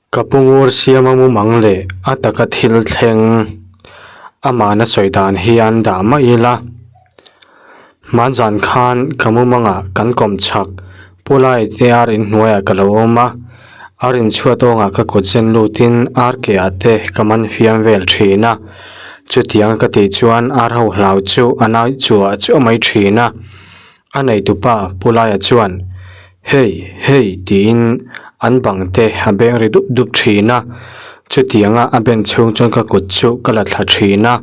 Ka pu ngur siama mumang leh a taka thil thleng amahna sawi dan hian dah mah ila. Hmanzan khan ka mumangah kan kawm chhak Pu Lai te ar inhnuaiah ka lo awm a, ar inchhuat awngah ka kut zen lutin ar ke ah te ka man fiam vel thin a. Chutianga ka tih chuan ar ho hlau chu a nai chuah chuah mai thin a. A neitupa Pu Laia chuan, Hei, hei, tiin an bang te a beng ri dup dup thin a. Chutianga a ben chhung chuan ka kut chu ka la thla thin a,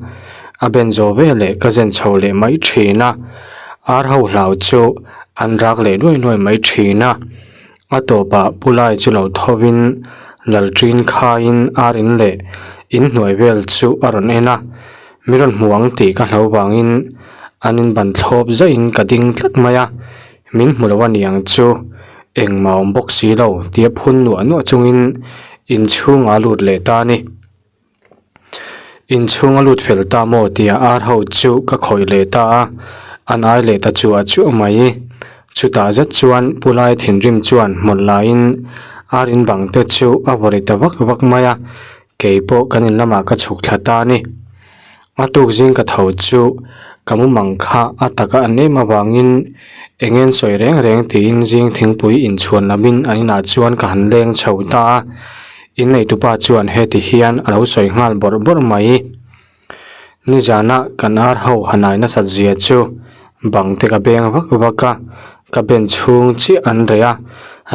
a ben zawh veleh ka zen chho leh mai thin a. Ar ho hlau chu an rak leh nuai nuai mai thin a. A tawpah Pu Lai chu lo thovin Lalṭin khaiin ar in leh in hnuai vel chu a rawn en a, mi rawn hmu ang tih ka hlo vangin an in ban thlawp zaihin ka ding tlat mai a, min hmu lo a ni ang chu engmah awm bawk si lo tia phun nuah nuah chungin inchhungah a lut leh ta a ni. Inchhung a lut fel ta maw tia ar ho chu ka khawih leh ta a, an ai leh ta chuah chuah mai. Chutah zet chuan Pu Lai thinrim chuan hmawlh laiin ar in bang te chu a vaw ri ta vak vak mai a, kei pawh kan in lamah ka chhuk thla ta a ni. A tuk zing ka tho chu ka mumang kha a taka an em avangin eng en sawi reng reng tiin zing thingpui inchhuan lamin an inah chuan ka han leng chho ta a. Inneitupa chuan heti hian a lo sawi nghal bawrh bawrh mai. Nizana kan ar ho hanai nasat zia chu bang te ka beng vak vak a, ka ben chhung chiah an reh a,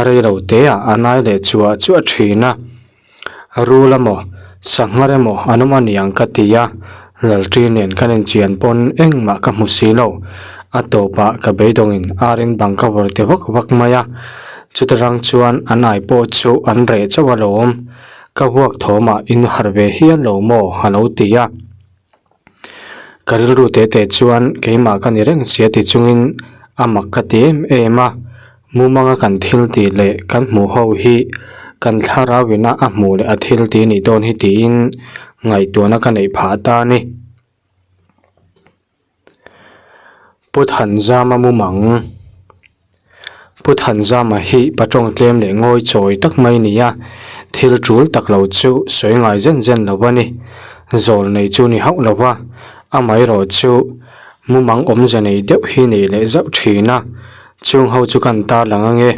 rei lo te ah a nai leh chuah chuah thin a. Rul emaw, sangha emaw an awm a niang ka ti a, Lalṭi nen kan inchian pawn engmah ka hmu si lo. A tawpah ka beidawngin arin bang ka vawr ti vak vak mai a. Chuta rang chuan an ai pawh chu an reh chauh alawm. Ka vuak thawmah in harh ve hial lo maw a lo ti a. Ka rilru teh teh chuan keimah ka ni reng sia ti chungin a mak ka ti em em a. Mumanga kan thil tih leh kan hmuh ho hi kan thlarau ina a hmuh leh a thil tih nih dawn hi tiin ngaihtuahna ka neih phah ta a ni. Pu Thanzama mumang Pu Thanzama hi patawng tlem leh ngawi chawi tak mai a ni a, thil tul tak lo chu sawi ngai zen zen lo a ni. Zawl nei chu ni hauh lo va, amaherawh chu mumang awmze nei deuh hi nei leh zauh thin a, chung ho chu kan tarlang ange.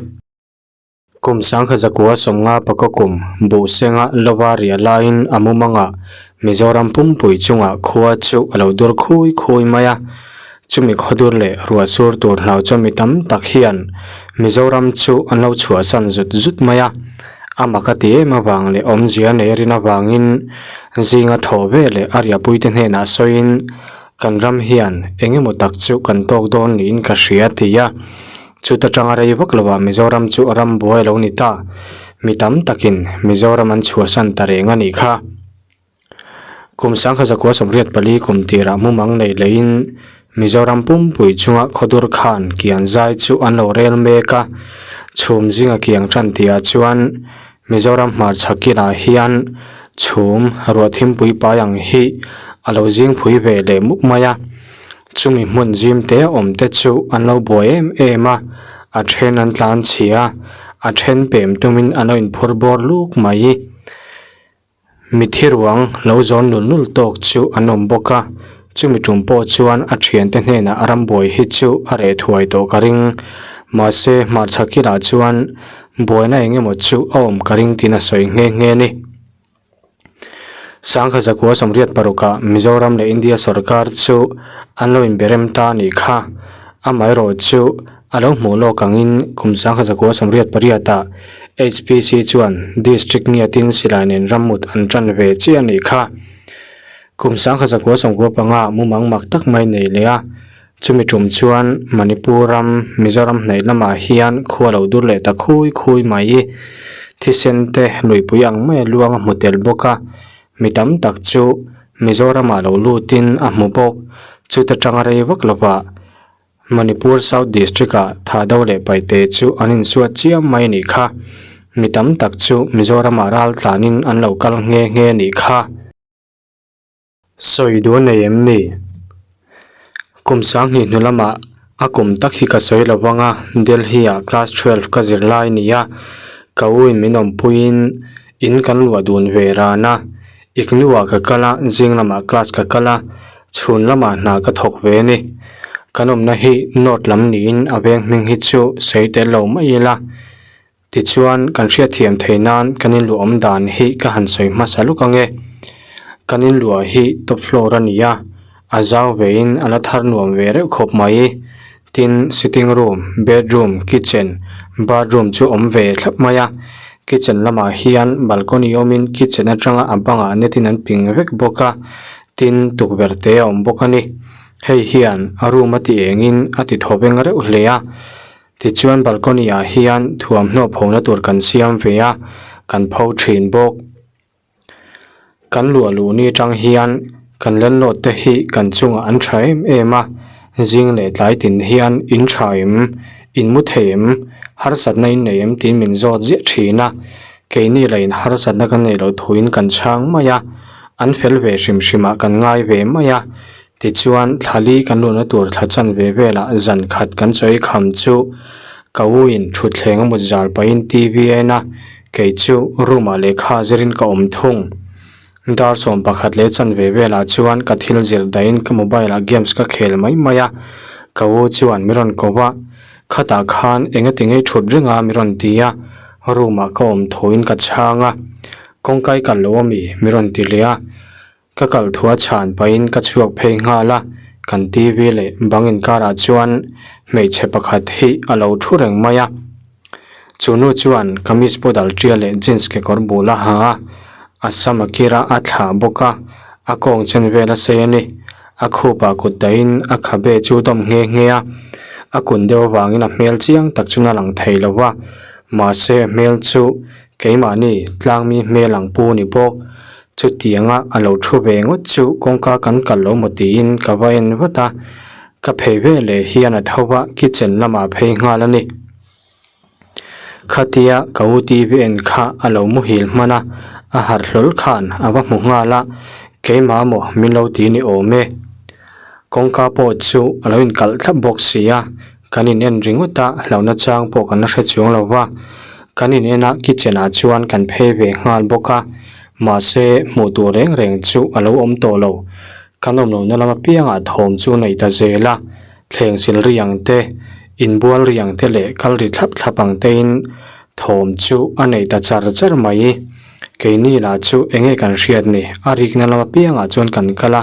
Kum sangkhat zakua sawmnga paka kum buh senga lova riah laiin a mumangah Mizoram pumpui chungah khua chu a lo dur khui khui mai a. Chumi khawdur leh ruah sur tur hlau chuan mi tam tak hian Mizoram chu an lo chhuahsan zut zut mai a. A mak a ti em avang leh awmzia nei rin avangin zinga thaw ve leh a riahpuite hnenah sawiin kan ram hian eng emaw tak chu kan tawk dawn niin ka hria a ti a. Chuta tanga rei vak lovah Mizoram chu a ram buai lo ni ta. Mi tam takin Mizoram an chhuahsan ta reng a nih kha. Kum sangkhat zakua 84 kum tirah mumang nei leiin Mizoram pumpui chunga khawdur khan kian zai chu an lo rel mek a. Chhum zinga kiang tan tihah chuan Mizoram hmarchhak kilah hian chhum ruah thimpui pai ang hi a lo zing phui ve leh mup mai a. Chumi hmun zim te awm te chu an lo buai em em a, a then an tlan chhia, a then pem tumin an lo inphur bawr luk mai. Mithi ruang lo zawn nul nul tawk chu an awm bawk a, chumi tum pawh chuan a thiante hnenah rambuai hi chu a reh thuai tawh ka ring. Mahse hmarchhak kilah chuan buaina eng emaw chu a awm ka ring tiin a sawi nghe nghe a ni. Sangkhat zakua 86 ah Mizoram leh India sorkar chu an lo inberem ta a nih kha. Amaherawh chu a lo hmuh lawk angin kum sangkhat zakua 88 ah HPC chuan District ngiatin silai nen rammut an tan ve chiah a nih kha. Kum sangkhat zakua 95 mumang mak tak mai nei leh a. Chumi tum chuan Manipur ram, Mizoram hnaih lamah hian khua lo dur leh ta khui khui mai. Thisen te luipui ang mai a luang a hmu tel bawk a, mi tam tak chu Mizoramah lo lutin a hmu bawk. Chuta tanga rei vak lovah Manipur South District-ah Thahdo leh Paite chu an insuat chiam mai a nih kha. Mi tam tak chu Mizoramah ral tlanin an lo kal nghe nghe a nih kha. Sawi duh a nei em ni? Kum sanghnih hnu lamah a kum tak hi ka sawi lo vang a, Delhi ah class twelve ka zir lai a ni a, ka u in min awmpuiin In kan luah dun ve ran a, iknuah ka kal a, zing lamah class ka kal a, chhun lamah hna ka thawk ve a ni. Kan awmna hi north lam niin a veng hming hi chu sawi tel lo mai ila. Tichuan, kan hriatthiam theih nan kan inluah awm dan hi ka han sawi hmasa luk ang e. Kan inluah hi top floor a ni a, a zau vein a la thar nuam ve reuh khawp mai. Tin, sitting room, bedroom, kitchen, bathroom chu awm ve thlap mai a. Kitchen lamah hian balcony awmin kitchen atanga a bangah net in an ping vek bawk a, tin tukverh te a awm bawk a ni. Hei hian a room a ti engin a ti thaw veng reuh hle a. Tichuan balcony ah hian thuamhnaw phona tur kan siam ve a, kan pho thin bawk. Kan luah luh ni atang hian kan landlord te hi kan chungah an tha em em a, zing leh tlai tin hian in tha em, in mu thei em, harsatna in nei em tiin min zawt ziah thin a, keini lah in harsatna kan neih loh thuin kan chhang mai a, an fel ve hrim hrim ah kan ngai ve mai a. Tichuan, thlali kan luhna tur thla chanve velah zan khat kan chawi kham chu ka u in thutthleng a mut zal pahin TV a en a, kei chu room ah lehkha zirin ka awm thung. Dar 11 leh chanve velah chuan ka thil zir dahin ka mobile ah games ka khel mai mai a, ka u chuan mi rawn ko va, khatah khan engati ngei thut reng a mi rawn ti a, room ah ka awm thuin ka chhang a, kawngka i kalh lo ami mi rawn ti leh a. Ka kal thua chhan pahin ka chhuak phei nghal a, kan TV leh bang inkarah chuan hmeichhe pakhat hi a lo thu reng mai a. Chu nu chuan kamis pawh dal tia leh jeans kekawr bul a ha a, a sam a kir a, a thlah bawk a, a kawng chen vel a sei a ni. A khupah kut dahin a khabe chu dawm nghe nghe a, a kun deuh avangin a hmel chiang tak chu a lang thei lo va, mahse a hmel chu keimahni tlangmi hmel ang pu a ni bawk. Chutianga a lo thu ve ngawt chu kawngka kan kal lo maw tiin ka va en vat a, ka phei ve leh hian a tho va kitchen lamah phei nghal a ni. Khatia ka u TV en kha a lo muhil hman a, a harh hlawl khan a va hmu nghal a, keimah maw min lo ti ni awm e. Kawngka pawh chu a lo inkalh thlap bawk si a, Kan in en ringawt a, hlauhna chang pawh kan la hre chuang lo va. Kan in en a, kitchen ah chuan kan phei ve nghal bawk a. Mahse, hmuh tur reng reng chu a lo awm tawh lo. Kan awm lohna lam apiangah thawm chu nei ta zel a, thleng sil ri ang te, inbual ri ang te leh kal ri thlap thlap ang tein thawm chu a nei ta char char mai. Keini lah chu enge kan hriat ni, a rikna lam apiangah chuan kan kal a,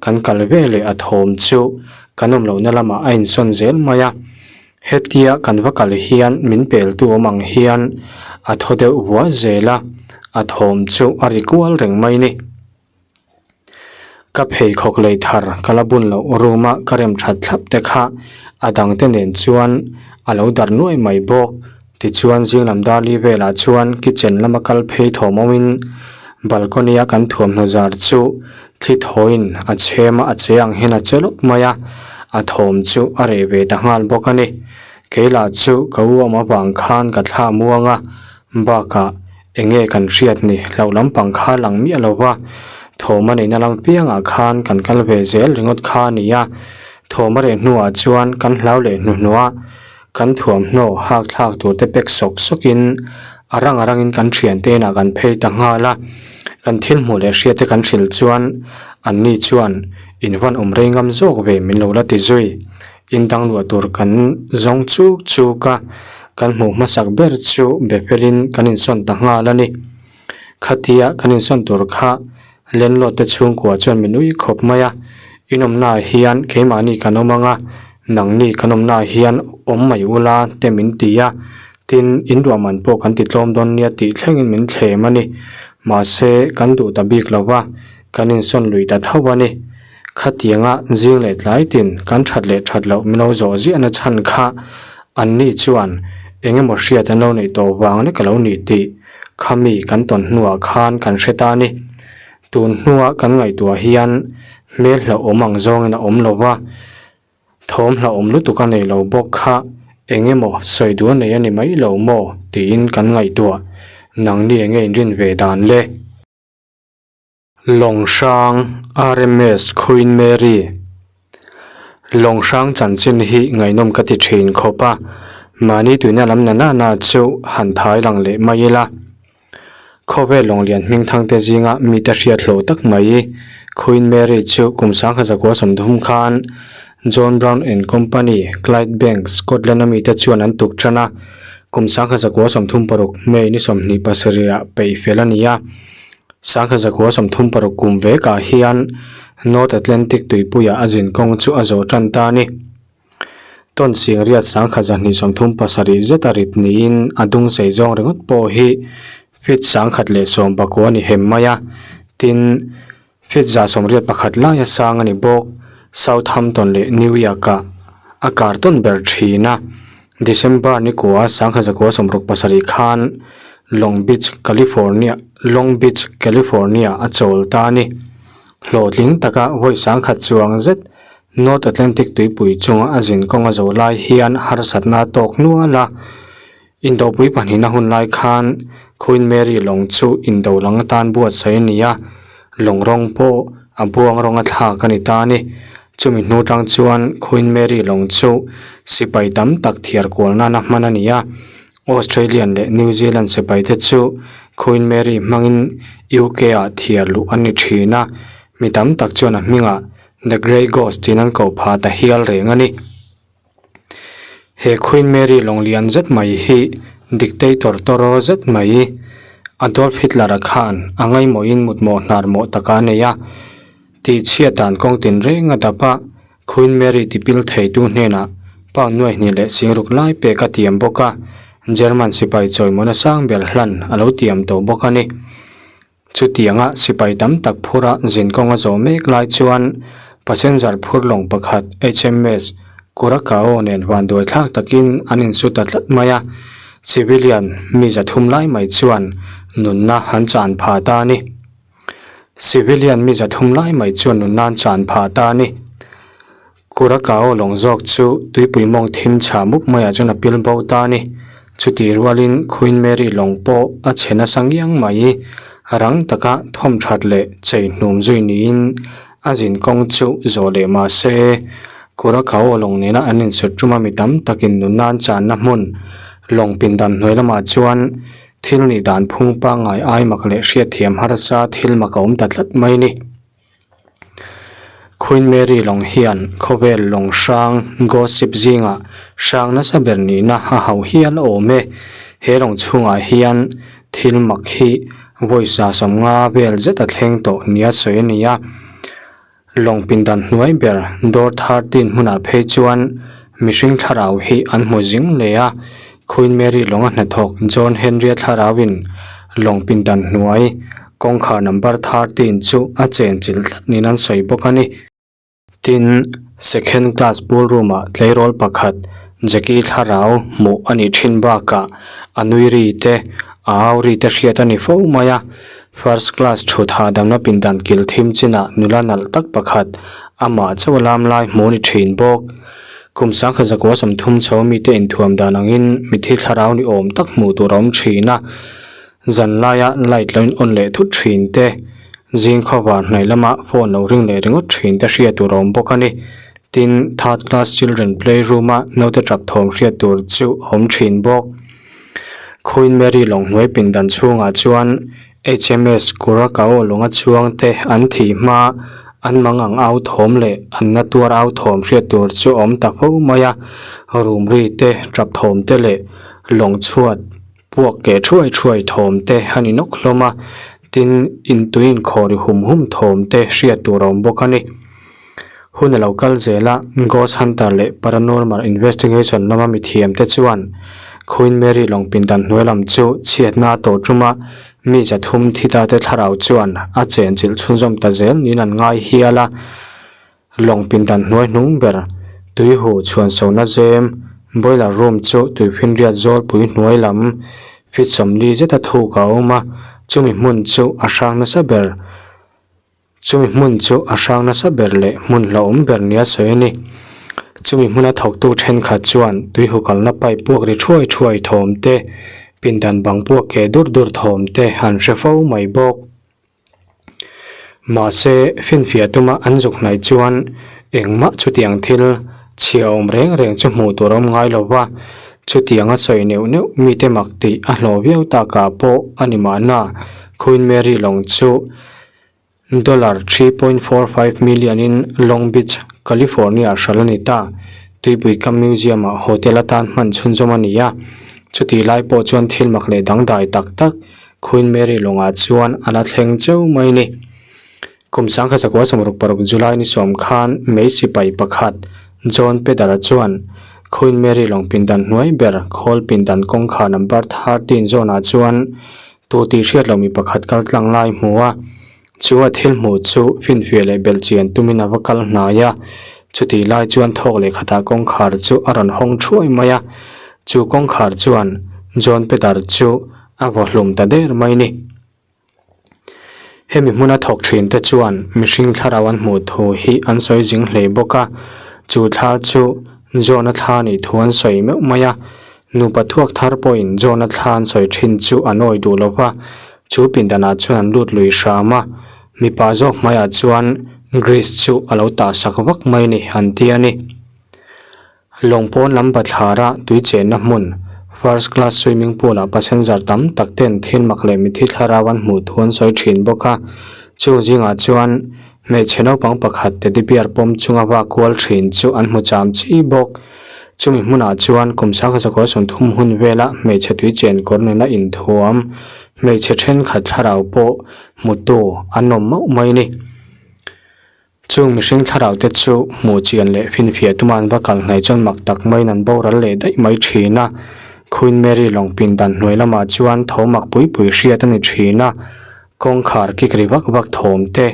kan kal ve leh a thawm chu Kan awm lohna lamah a insawn zel mai a, hetia kan va kal hian min peltu awm ang hian a thaw deuh vua zel a, a thawm chu a ri kual reng mai ni. Ka pheikhawk lei thar ka la bun loh room a ka rem that thlap te kha a dang te nen chuan a lo dar nuai mai bawk. Tichuan zinglam darli velah chuan kitchen lama kal phei thawm awmin balcony a kan thuamhnaw zar chu thli thawiin a chhem a, a che ang hian a che lawp mai a, a thawm chu a reh ve ta nghal bawk a ni. Kei lah chu ka u awm avang khan ka thla muang a, bakah eng nge kan hriat ni hlauh lampang kha lang miah lo va, thawm a neihna lam piangah khan kan kal ve zel ringawt kha a ni a, thawm a reh hnuah chuan kan hlau leh hnuhnawh a. Kan thuamhnaw hak thlak tur te pack sawk sawk in a rang a rang in kan thian te inah kan phei ta nghal a, kan thil hmuh leh hriat te kan hrilh chuan an ni chuan in van awm rei ngam zawk ve min lo la ti zui. In dang luah tur kan zawng chuk chuk a, kan hmuh hmasak ber chu be fel in kan insawn ta nghal a ni. Khatia kan insawn tur kha Landlord te chhungkua chuan min ui khawp mai a, in awmnaah hian keimahni kan awm ang a, nangni kan awmnaah hian awm mai ula te min ti a, tin in ruahman pawh kan ti tlawm dawn nia tih thlengin min thlem a ni. Mahse, kan duh ta bik lo va, kan insawn lui ta tho a ni. Khatianga zing leh tlai tin kan that leh that loh min lo zawh ziahna chhan kha anni chuan eng emaw hriat an lo neih tawh vang lek a lo ni tih Khami kan tawn hnuah khan kan hre ta a ni. Tun hnua kan ngaihtuah hian hmel hlauhawm ang zawngin a awm lo va, thawm hlauhawm lutuk a nei lo bawk kha eng emaw sawi duh a nei a ni mai lo maw tiin kan ngaihtuah. Nangni enge inrin ve dan le? Lawng hrang, RMS Queen Mary Lawng hrang chanchin hi ngaihnawm ka ti thin khawp a, mahni tuina lam na na na chu han thai lang leh mai ila. Khawvel lawnglian hmingthang te zinga mite hriat hlawh tak mai Queen Mary chu kum 1930 khan John Brown and Company, Clydebank, Scotland a mite chuan an tuk tan a, kum 1936 May ni 27 ah peih fel a ni a. 1936 kum vekah hian North Atlantic tuipuiah a zin kawng chu a zawh tan ta a ni. Tawn sing riat 1237 zet a rit niin a dung sei zawng ringawt pawh hi feet 1019 a ni hem mai a, tin, Feet 181 laia sang a ni bawk. Southampton leh New York-ah a kar tawn ber thin a. December ni kua 1967 khan Long Beach, California, Long Beach, California a chawl ta a ni. Hlawhtling taka vawi 10,000 chuang zet North Atlantic tuipui chunga a zin kawng a zawh lai hian harsatna a tawk nual a. Indopui pahnihna hun lai khan Queen Mary lawng chu indo lang atan buatsaih a ni a, lawng rawng pawh a buang rawng a thlak a ni ta a ni. Chumi hnu tang chuan Queen Mary lawng chu sipai tam tak thiar kual nana hman a ni a, Australian leh New Zealand sipai te chu Queen Mary hmangin UK ah thiar luh a ni thin a, mi tam tak chuan a hmingah The Grey Ghost tiin an koh phah ta hial reng a ni. He Queen Mary lawng lian zet mai hi dictator tawraw zet mai Adolf Hitler-a khan a ngaimawhin mutmawh hnar mawh taka a nei a, tihchhiat dan kawng tinreng a dap a, Queen Mary tipil theitu hnenah pound nuai hnih leh singruk lai pek a tiam bawk a, German sipai chawimawna sang ber hlan a lo tiam tawh bawk a ni. Chutianga sipai tam tak phura zin kawng a zawh mek lai chuan passenger phur lawng pakhat HMS Curacao nen vanduai thlak takin an insu ta tlat mai a, civilian mi zathum lai mai chuan nunna an chan phah ta a ni. Civilian mi zathum lai mai chuan nunna an chan phah ta a ni. Curacao lawng zawk chu tuipui mawng thim chhah mup maiah chuan a pil bo ta a ni. Chutih rualin Queen Mary lawng pawh a chhe nasa ngiang mai. Rang taka thawm that leh chei hnum zui niin a zin kawng chu zawh leh mah se, Curacao lawng nena an insut ṭuma mi tam takin nunna an channa hmun lawng pindan hnuai lamah chuan thil nih dan phung pangngai ai mak leh hriatthiam harsa thil mak a awm ta tlat mai a ni. Queen Mary lawng hian khawvel lawng hrang gossip zingah hrang nasa ber nihna a hauh hial a awm e. He lawng chhungah hian thil mak hi vawi 150 vel zet a thleng tawh nia sawi a ni a. Lawng pindan hnuai ber door 13 hmunah phei chuan mihring thlarau hi an hmu zing hle a. Queen Mary lawnga hnathawk John Henry-a thlarauin lawng pindan hnuai Kawngkhar number 13 chu a chen chilh tlat niin an sawi bawk a ni. Tin, second class pool room ah tleirawl pakhat Jackie thlarau hmuh a nih thin bakah a nui ri te, a au ri te hriat a ni fo mai a. First class thut hahdamna pindan kil thim chinah nula nalh tak pakhat amah chauh a lam lai hmuh a ni thin bawk. Kum 1930 chho mite inthuam dan angin mithi thlarau ni awm tak hmuh tur a awm thin a. Zan laia light lo in on leh thut thin te, zing khawvar hnaih lama phone lo ring leh ringawt thin te hriat tur a awm bawk a ni. Tin, third class children play room a naute tap thawm hriat tur chu a awm thin bawk. Queen Mary lawng hnuai pindan chhungah chuan HMS Curacao lawnga chhuang te an thih hma an mang ang au thawm leh an na tuar au thawm hriat tur chu a awm ta fo mai a, room ri te, tap thawm te leh lawng chhuat Puak keh thuai thuai thawm te a ni nawk hlawm a, tin intui inkhawh ri hum hum thawm te hriat tur a awm bawk a ni. Hun a lo kal zel a, Ghost Hunter leh Paranormal Investigation lama mithiam te chuan Queen Mary lawng pindan hnuai lam chu chhiatna a tawh tum a, mi zathum thi ta te thlarau chuan a chenchilh chhunzawm ta zel niin an ngai hial a. Lawng pindan hnuai hnung ber tui huh chhuan sona zem boiler room chu tuifinriat zawlpui hnuai lam feet 40 zeta thuk a awm a, chumi hmun chu a hrang nasa ber chumi hmun chu a hrang nasa ber leh hmun hlauhawm ber nia sawi a ni. Chumi hmuna thawktu thenkhat chuan tui huh kalna pipe puak ri thuai thuai thawm te, pindan bang puak keh dur dur thawm te an hre fo mai bawk. Mahse, finfiah tuma an zuk hnaih chuan engmah chutiang thil chhia awm reng reng chu hmuh tur a awm ngai lo va, chutianga sawi neuh neuh mite mak tih a hlawh viau takah pawh a ni mahna. Queen Mary lawng chu Dollar 3.45 million in Long Beach, California hralh a ni ta. Tuipui kam Museum ah hotel atan hman chhunzawm a ni a. Chutih lai pawh chuan thil mak leh dangdai tak tak Queen Mary lawngah chuan a la thleng cheu mai a ni. Kum sangkhat zakua 66 July ni sawm khan May sipai pakhat John Pedar-a chuan Queen Mary lawng pindan hnuai ber khawl pindan kawngkhar number 13 zawnah chuan Tu tih hriat loh mi pakhat kal tlang lai hmu a, chu a thil hmuh chu finfiah leh belh chian tumin a va kal hnai a. Chutih lai chuan thawk leh khatah kawngkhar chu a rawn hawng thuai mai a, chu kawngkhar chuan John Peter chu a vaw hlum ta der mai ni. Hemi hmuna thawk thin te chuan mihring thlarau an hmuh thu hi an sawi zing hle bawk a, chu thla chu John-a thla nih thu an sawi meuh mai a. Nupa thuak thar pawhin John-a thla an sawi thin chu a nawi duh lo va, chu pindanah chuan an lut lui hram a. Mipa zawk hmaiah chuan Greece chu a lo tah sak vak mai ni an ti a ni. Lawng pawn lam bathlara tui chenna hmun, first class swimming pool ah passenger tam tak ten thil mak leh mithi thlarau an hmuh thu an sawi thin bawk a. Chung zingah chuan hmeichhe naupang pakhat teddy bear pawm chunga vak kual thin chu an hmu cham chi bawk. Chumi hmunah chuan kum sangkhat zakua sawmthum hun vela hmeichhe tui chen kawr nena inthuam hmeichhe thenkhat thlarau pawh hmutu an awm mauh mai a ni. Chung mihring thlarau te chu hmuh chian leh finfiah tuma an va kal hnaih chuan mak tak maiin an boral leh daih mai thin a. Queen Mary lawng pindan hnuai lamah chuan tho mak pui pui hriat a ni thin a. Kawngkhar kik ri vak vak thawm te,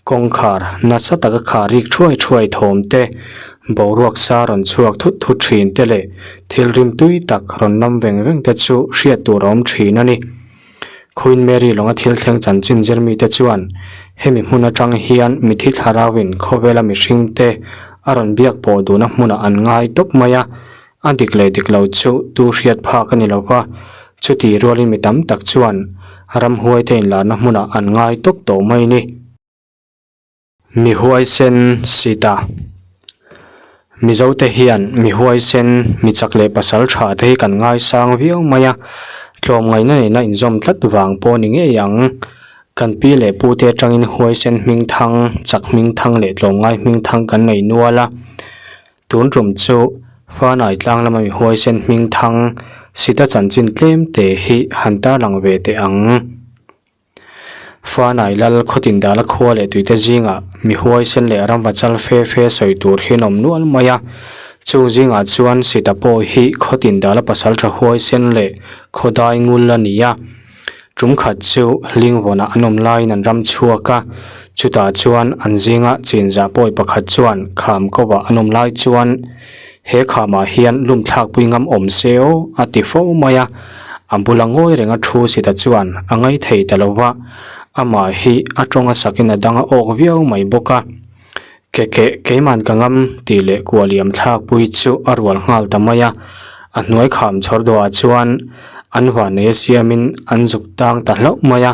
kawngkhar nasa taka khar rik thuai thuai thawm te, boruak sa rawn chhuak thut thut thin te leh thil rim tui tak rawn lam veng veng te chu hriat tur a awm thin a ni. Queen Mary lawnga thil thleng chanchin zir mite chuan hemi hmun atang hian mithi thlarauin khawvela mihring te a rawn biak pawh duhna hmunah an ngai tawp mai a, A dik leh dik lo chu tu hriat phak a ni lo va, chuti rualin mi tam tak chuan ramhuaite inlarna hmunah an ngai tawp tawh mai ni. Mi huaisen Sita Mizote hian mi huaisen, mi chak leh pasal tha te hi kan ngaisang viau mai a, tlawmngaihna nena inzawm tlat vang pawh ni ngei ang. Kan pi leh pute atangin huaisen hming thang, chak hming thang leh tlawmngai hming thang kan nei nual a. Tun tum chu Fanai tlang lama mi huaisen hming thang Sita chanchin tlem te hi han tarlang ve teh ang. Fanai lal khawtin dala khua leh tuite zingah mi huaisen leh ramva chal fe fe sawi tur hi an awm nual mai a. Chung zingah chuan Sita pawh hi khawtin dala pasaltha huaisen leh khawdai ngul a ni a. Tum khat chu Lingvawnah an awm laiin an ram chhuak a, chutah chuan an zinga chinzah pawi pakhat chuan kham kovah an awm lai chuan he khamah hian lum thlakpui ngam awm se aw a ti fo mai a, a bula ngawi renga thu sita chuan a ngaih thei ta lo va, amah hi a tawnga sakin a dang a awk viau mai bawk a. Ke keh keiman ka ngam tih leh kualiam thlakpui chu a rual nghal ta mai a, a hnuai kham chhawr dawhah chuan an vanei a siamin an zuk tang ta hlauh mai a,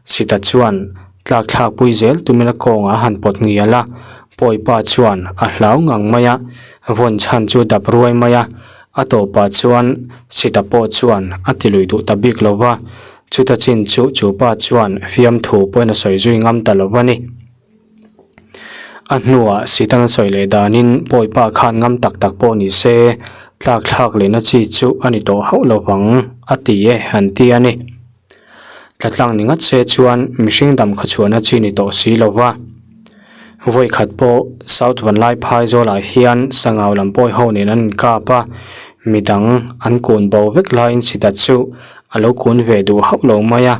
Sita chuan tlak thlakpui zel tumin a kawngah a han pawt ngial a, Pawipa chuan a hlau ngang mai a, vawn chhan chu dap ruai mai a, a tawpah chuan Sita pawh chuan a ti lui duh ta bik lo va, chuta chin chu chu pa chuan fiamthu pawhin a sawi zui ngam ta lo va ni. A hnuah Satan a sawi leh danin Pawipa khan ngam tak tak pawh ni se, tlak thlak lehna chi chu a ni tawh hauh lo vang, a ti e an ti a ni. Tla tlang ni ngat se chuan mihring dam kha chhuahna chi ni tawh si lo va. Vawi khat pawh South Vanlai phai zawlah hian Sangau lam pawi ho nen an inkap a, midang an kun bo vek laiin Sita chu a lo kun ve duh hauh lo mai a,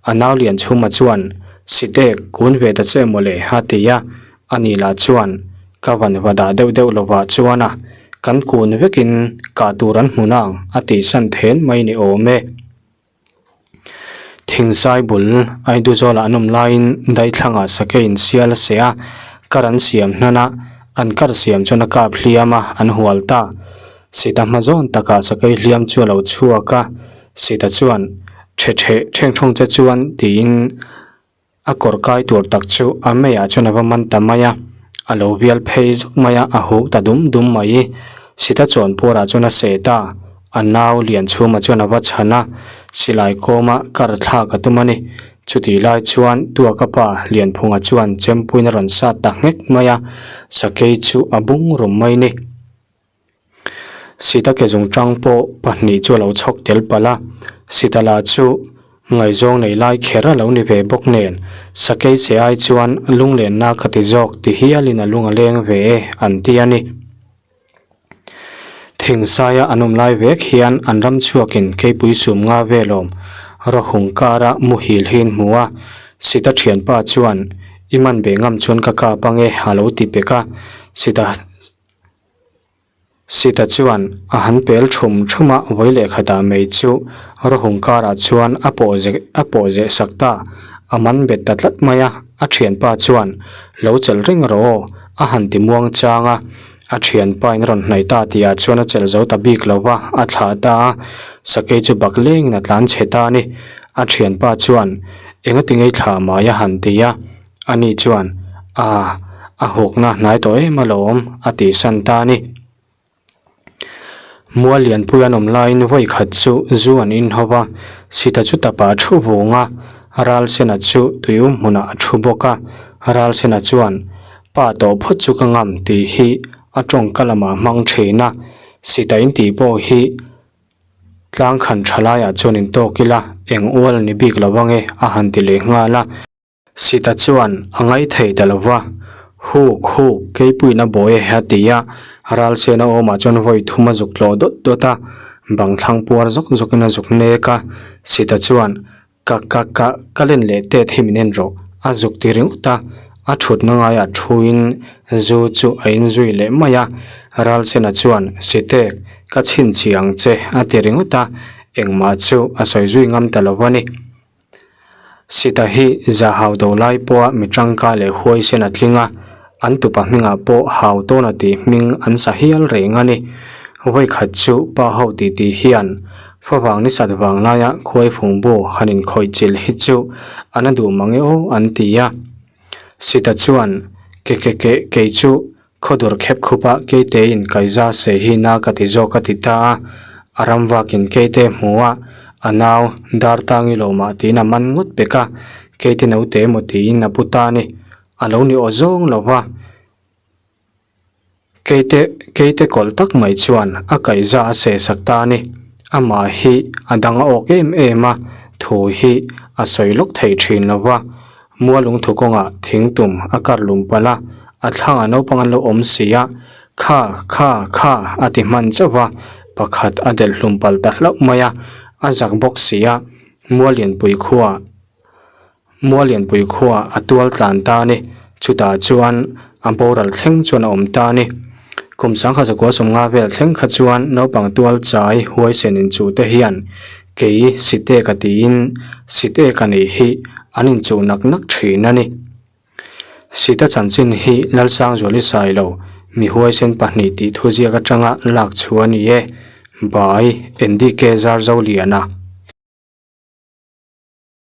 a nau Lianchhuma chuan Sitek, kun ve ta che mawle a ti a, ani lah chuan ka van va dah deuh deuh lovah chuan a kan kun vekin kah tur an hmu nang a tih san then mai ni awm e. Thingsai bul Aiduzawlah an awm laiin daithlangah sakeiin sial a seh a, kar an siam hnan a, an kar siam chuan a kap hliam a, an hual ta. Sita hma zawn takah sakei hliam chu a lo chhuak a, Sita chuan, Ṭhe ṭheh ṭheng ṭhawng che chuan, tiin a kawr kai tur tak chu a meiah chuan a va man ta mai a, a lo vial phei zuk mai a, a huh ta dum dum mai. Sita chuan puarah chuan a seh ta, a nau Lianchhuma chuan a va chhan a, silai kawma kar thlak a tum a ni. Chutih lai chuan Tuaka pa Lianphunga chuan chempuiin a rawn sat ta nghek mai a, sakei chu a bung rum mai ni. Sita ke zungtang pawh pahnih chu a lo chhawk tel palh a, Sita lah chu ngaihzawng nei lai kher a lo ni ve bawk nen, sakei che ai chuan lunglenna ka ti zawk ti hialin a lung a leng ve e an ti a ni. Thingsaia an awm lai vek hian an ram chhuakin keipui sum nga velawm rawhung kara muhil hi an hmu a, Sita thianpa chuan i man beh ngam chuan ka kap ange a lo ti pek a, Sita Sita chuan a han pel thum thum a, vawi leh khatah mai chu rawhung karah chuan a pawh zeh a pawh zeh sak ta, a man bet ta tlat mai a, a thianpa chuan lo chelh reng rawh aw a han ti muang chang a. A thianpa in rawn hnaih ta tih ah chuan a chelh zo ta bik lo va, a thlah ta a, sakei chu bak lengin a tlan chhe ta a ni. A thianpa chuan, Engati ngei thlah mai a han ti a, ani chuan, Aa, a hawkna hnai tawh em alawm, a tihsan ta a ni. Mual lianpui an awm laiin vawi khat chu zu an inho va, Sita chu tapah a thu vung a, Ralsena chu tuium hmunah a thu bawk a, Ralsena chuan, Pa tawh phawt chu ka ngam tih hi a tawngka lamah hmang thin a, Sita in tih pawh hi tlang khan tha laiah chuan in tawk ila eng ual ni bik lo ange a han ti leh nghal a. Sita chuan a ngaih thei ta lo va, Huk huk keipuiin a bawi e a ti a, Ralsena awmah chuan vawi thum a zuk tlawh dawt dawt a, bang thlang puar zawk zawkin a zuk nek a, Sita chuan Ka ka ka ka len leh tet hi min en rawh, a zuk ti ringawt a, a thutna ngaiah thuin zu chu a inzui leh mai a, Ralsena chuan Sitek, ka chhinchhi ang che a ti ringawt a, engmah chu a sawi zui ngam ta lo a ni. Sita hi Zahau do lai pawha mi tangkai leh huaisen a tling a, An tupa hmingah pawh hau tawna tih hming an sa hial reng a ni. Vawikhat chu pa ho titi hian favang ni sat vang laia khuaifung bu han inkhawih chilh hi chu an a duh mang e aw an ti a. Sita chuan ke ke ke kei chu khawdur khep khupa keiteiin kaiza sei hi na ka ti zawk a ti ta a. A ram vakin keite hmu a, a nau dar tangi lawmah tiin a man ngawt pek a, keite naute emaw tiin a pu ta a ni. A lo ni aw zawng lo va, keite keite kawlh tak mai chuan a kaihza a seh sak ta a ni. Amah hi a dang a awk em em a, thu hi a sawi lawk thei thin lo va. Mualung thu kawngah thing tum a kar lum palh a, a thlangah naupang an lo awm si a, kha kha kha a ti hman chauh va, pakhat a delh hlum palh ta hlauh mai a, a zak bawk si a, Mualianpui khuaa Mualianpui khuaah a tual tlan ta a ni. Chutah chuan a boral thleng chuan a awm ta a ni. Kum sangkhat zakua sawmnga vel thleng kha chuan naupang tual chai huaisen inchuh te hian kei Siteka tiin Siteka nih hi an inchuh nak nak thin a ni. Sita chanchin hi Lalsangzuali Sailo mi huaisen pahnih tih thuziak atanga lak chhuah a ni e. By NDK Zarzoliana.